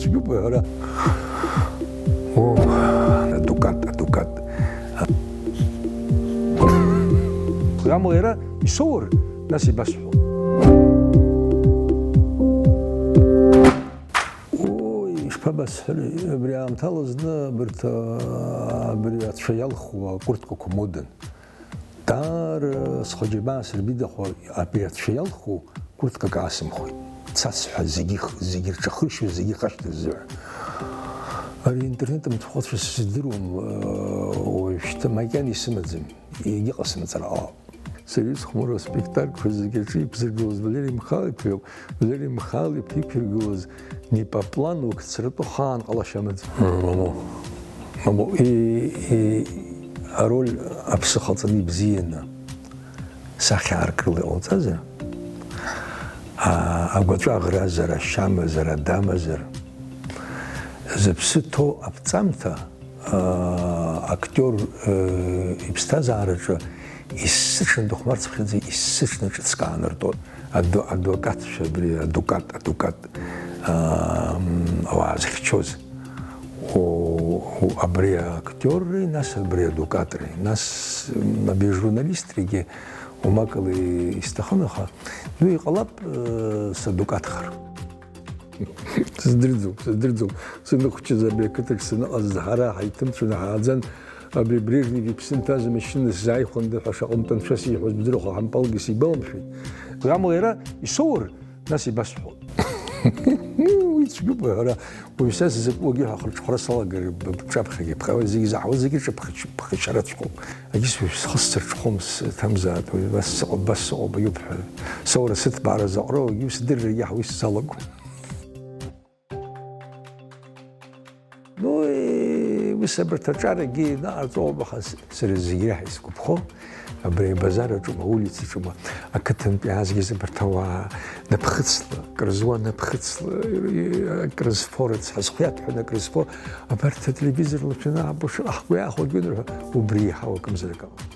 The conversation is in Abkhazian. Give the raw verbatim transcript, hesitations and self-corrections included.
Цәгьоуп уҳәара. О, адукат, адукат. Амала иара исоур, нас ибасҳәо. Ой, ишԥабасҳәари, абри аамҭала зны абарҭ, а, абри ацәа иалху акурткақәа модан. Даара схәыҷы баа сырбидахо, абри ацәа иалху курткак аасымхәеит. Цас ҳәа зегьы их-, зегьы рҿахыршьуа, зегьы хашҭыз ҳәа. Ари интернет амҽхәацәа сыздыруам, уажәшьҭа макьана исымаӡам, егьыҟасымҵар ҟалап. Сара исхәмаруа аспектакльқәа зегьы аҿы иқәзыргылоз Валери Михайлов-иԥа иоуп. Валери Михайлов-иԥа иқәиргылоз не по плану, уқәцаратәы хаан ҟалашьа амаӡам. Мамоу. Мамоу, и-, и-, ароль аԥсы ҟалҵаны ибзианы сахьа ааркрыла иҟалҵазар, а-, агәаҵәа аӷразар, ашьамазар, адамазар, зыԥсы ҭоу аԥҵамҭа, а, актиор, э, иԥсҭазаараҿы исыҽны дыхәмарцыԥхьаӡа, исыҽны ҿыцк аанартәоит. Аду-, адукатцәа абри, адукат, адукат, ам, ауаа зыхьчоз. О, о, абри актиорреи, нас абри адукатреи, нас, м, абри ажурналистрегьы умакала исҭахын, аха, ну, иҟалап, э, садукатхар. Сыздырӡом, сыздырӡом. Сынхәыҷыз абри ақыҭаҿ саныҟаз, ҳара ҳаиҭымцәаны ҳааӡан, абри Брежнев иԥсы нҭаз амашьына сзааихәанда ҳәа шаҟа мтәанцәа сиҳәоз бдыруа, аха ҳампалгьы сибаламшәеит. Амала иара исоур, нас ибасҳәон. Уи цәгьоуп, ҳәара, уажә са сзакәугьы ҳәа ахырҽхәара салагар, бҿаԥхьагьы ԥхьаҟа зегьы заҳауа зегьы ҿаԥхьачаԥхьачараҵәҟьоуп. Агьыс уажә схы сцырҽхәом, сҭамзаат, уажә абас сыҟоуп, абас сыҟоуп, агьуп ҳәа. Соура сыҭбаара заҟароу, агьу сдыррагьы ҳуи сзалагом. Ну, и-, ус абарҭ аҿарагьы инаҟарҵоуп, аха с-, сара зегь реиҳа исгәаԥхо, абри абазар аҿы ма, аулица аҿы ма, ақыҭантәи аазгьы абарҭ ауаа напхыцла, крызуа напхыцла, и-, и-, крызфо рыцҳа, зхы иаҭәҳәаны акрызфо, абарҭ ателевизор лашәаны абаша ҳгәы иаахәагьы ҳәа, убри иаҳау акымзарак ыҟам.